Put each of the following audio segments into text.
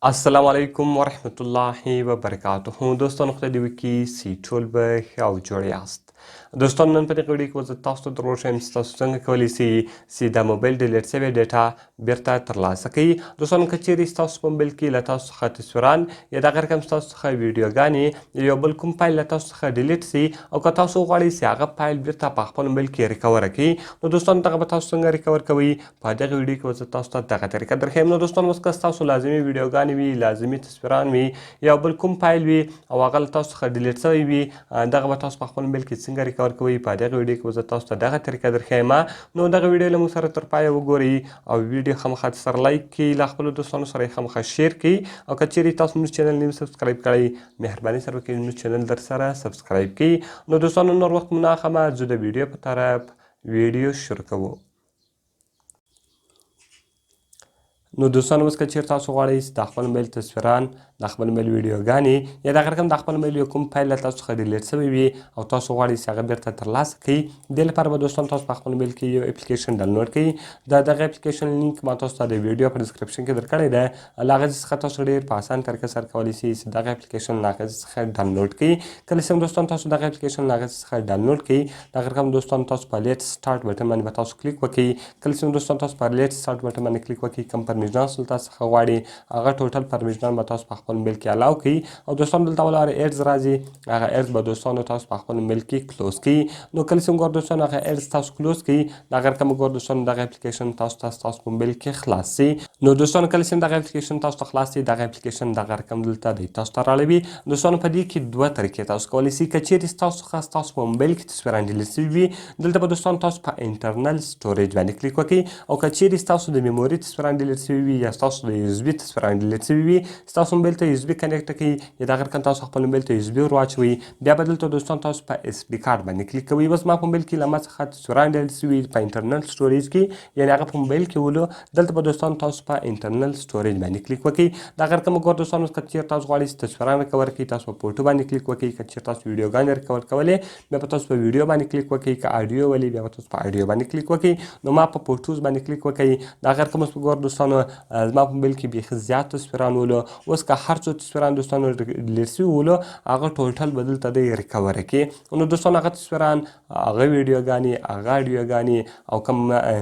السلام علیکم ورحمت الله وبرکاته دوستانو، خدای دې وکړي چې ټول به ښه او جوړ یاست. دوستانو، نن په دې ویډیو کې به زه تاسو ته در وښیم چې تاسو څنګه کولی شئ چې د موبایل delete شوې data بیرته ترلاسه کړئ. دوستانو، که چیرې ستاسو په موبایل کې له تاسو څخه تصویران یا دغه رقم ستاسو څخه ویډیوګانې یا یو بل کوم فایل له تاسو څخه delete شي او که تاسو غواړئ چې هغه فایل بیرته په خپل موبایل کې recover کړئ، نو دوستانو دغه به تاسو څنګه recover کوئ؟ په دغه ویډیو کې به زه تاسو ته دغه طریقه درښیم. نو دوستانو، اوس که ستاسو لازمي ویډیوګانې وي، لازمي تصویران وي یا بل کوم فایل وي او هغه له تاسو څخه delete شوی وي، دغه به تاسو په خپل موبایل کې څنګه recover کوئ؟ په دغه ویډیو کې به زه تاسو ته دغه طریقه درښیم. نو دغه ویډیو له موږ سره تر پایه وګورئ او ویډیو خامخا سره like کړئ، له خپلو دوستانو سره یې خامخا share کړئ او که چیرې تاسو زموږ channel نه subscribe کړئ، مهرباني سره وکړئ زموږ channel در سره subscribe کړئ. نو دوستانو، نور وخت مو نه اخلم، ځو د ویډیو په طرف، ویډیو شروع کوو. نو دوستانو، اوس که چیرې تاسو غواړئ چې د خپل موبایل تصویران، د خپل موبایل ویډیوګانې یا دغه رقم د خپل موبایل یو کوم فایل له تاسو څخه delete شوی وي او تاسو غواړئ چې هغه بیرته ترلاسه کړئ، دې لپاره به دوستان تاسو په خپل موبایل کې یو اپلیکیشن ډاونلوډ کړئ. د دغه اپلیکیشن لینک ما تاسو ته د ویډیو په description کې درکړی دی. له هغه څخه تاسو ډېر په اسان طریقه سره کولی شئ چې دغه اپلیکیشن له هغه څخه ډاونلوډ کړئ. کله چې دوستان تاسو دغه اپلیکیشن له هغه څخه ډاونلوډ کړئ، دغه رقم دوستان تاسو په let's start button باندې به تاسو کلیک وکړئ. کله چې دوستان تاسو په let's start button باندې کلیک وکړئ، کوم permission له تاسو څخه غواړي، هغه total permission به تاسو په خپل موبایل کې allow کړئ او دوستان دلته ولاره ads راځي، هغه ads به دوستانو تاسو په خپل موبایل کې close کړئ. نو کله چې ګور دوستانو هغه ads تاسو close کړئ، دغه رقم ګور دوستانو دغه اپلیکیشن تاسو ته تاسو په موبایل کې خلاص شي. نو دوستانو، کله چې دغه اپلیکیشن تاسو ته خلاص شي، دغه اپلیکیشن دغه رقم دلته دی تاسو ته راړوي. دوستانو، په دې کې دوه طریقې تاسو کولی شئ. که چیرې ستاسو څخه ستاسو په موبایل کې تصویران delete شوي وي، دلته به دوستان تاسو په internal storage باندې کلیک وکړئ او که چیرې ستاسو د memory تصویران delete شوي وي یا ستاسو د USB تصویران delete شوي وي، ستاسو موبایل ته USB connect کړئ یا دغه رقم تاسو خپل موبایل ته USB ور واچوئ، بیا به دلته دوستان تاسو په SD card باندې کلیک کوئ. اوس ما په موبایل کې له ما څخه تصویران delete شوي په internal storage کې، یعنې هغه په موبایل کې ولو، دلته به دوستان تاسو په internal storage باندې کلیک وکړئ. دغه رقم ګور دوستان، اوس که چیرې تاسو غواړئ چې تصویران recover کړئ، تاسو په photo باندې کلیک وکړئ. که چیرې تاسو ویډیوګانې recover کولې، بیا به تاسو په ویډیو باندې کلیک وکړئ. که آډیو ولې، بیا به تاسو په آډیو باندې کلیک وکړئ. نو ما په photos باندې کلیک وکړئ. دغه رقم اوس ګور دوستانو، زما په موبایل کې بیخي زیات تصویران ولو. اوس که هر څو تصویران دوستانو delete شوي ولو، هغه total به دلته دی recover کړي. نو دوستانو، هغه تصویران، هغه ویډیوګانې، هغه آډیوګانې او کوم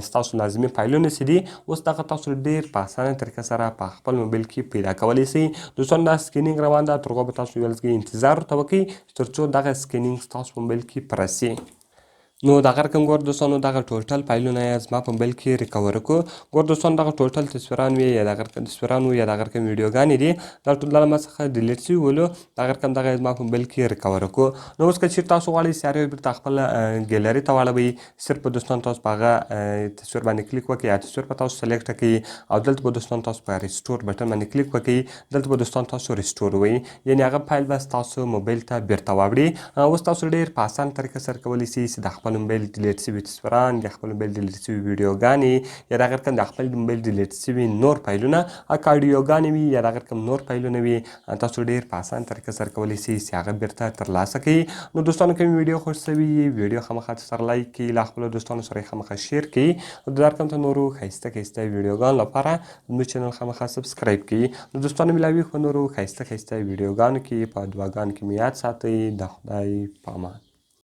ستاسو لازمي فایلونه چې دي، اوس دغه تاسو ډېر په اسانه طریقه سره په خپل موبایل کې پیدا کولی شئ. دوستانو، دا scanning روان ده، تر هغو به تاسو یو لږ انتظار ورته وکړئ تر څو دغه scanning ستاسو په موبایل کې پوره شي. نو دغه رقم ګور دوستانو، دغه total فایلونه یې زما په موبایل کې recover کړو. ګور دوستانو، دغه total تصویران وي یا دغه رقم تصویران وو یا دغه رقم ویډیوګانې دي، دا ټول له ما څخه delete شوي ولو، دغه رقم دغه زما په موبایل کې recover کړو. نو اوس که چیرې تاسو غواړئ چې هر یو بیرته خپل ګیلري ته واړوئ، صرف به دوستان تاسو په هغه تصویر باندې کلیک وکړئ یا تصویر به تاسو select کړئ او دلته به دوستان تاسو په restore button باندې کلیک وکړئ. دلته به دوستان تاسو restore وئ، یعنې هغه فایل به ستاسو موبایل ته بیرته واوړي. اوس تاسو ډېر په اسان طریقه سره کولی شئ چې د خپل موبایل delete شوي تصویران یا خپل موبایل delete شوي ویډیوګانې یا دغه رقم د خپل موبایل delete شوي نور فایلونه، که آډیوګانې وي یا دغه رقم نور فایلونه وي، تاسو ډېر په اسان طریقه سره کولی شئ چې هغه بیرته ترلاسه کړئ. نو دوستانو، که مې ویډیو خوښ شوي، ویډیو خامخا سره like کړئ، له خپلو دوستانو سره یې خامخا share کړئ او د دا رقم ته نورو ښایسته ښایسته ویډیوګانو لپاره زموږ channel خامخا subscribe کړئ. نو دوستانو، ملاوي په نورو ښایسته ښایسته ویډیوګانو کې. په دعاګانو کې مې یاد ساتئ. د خدای په امان.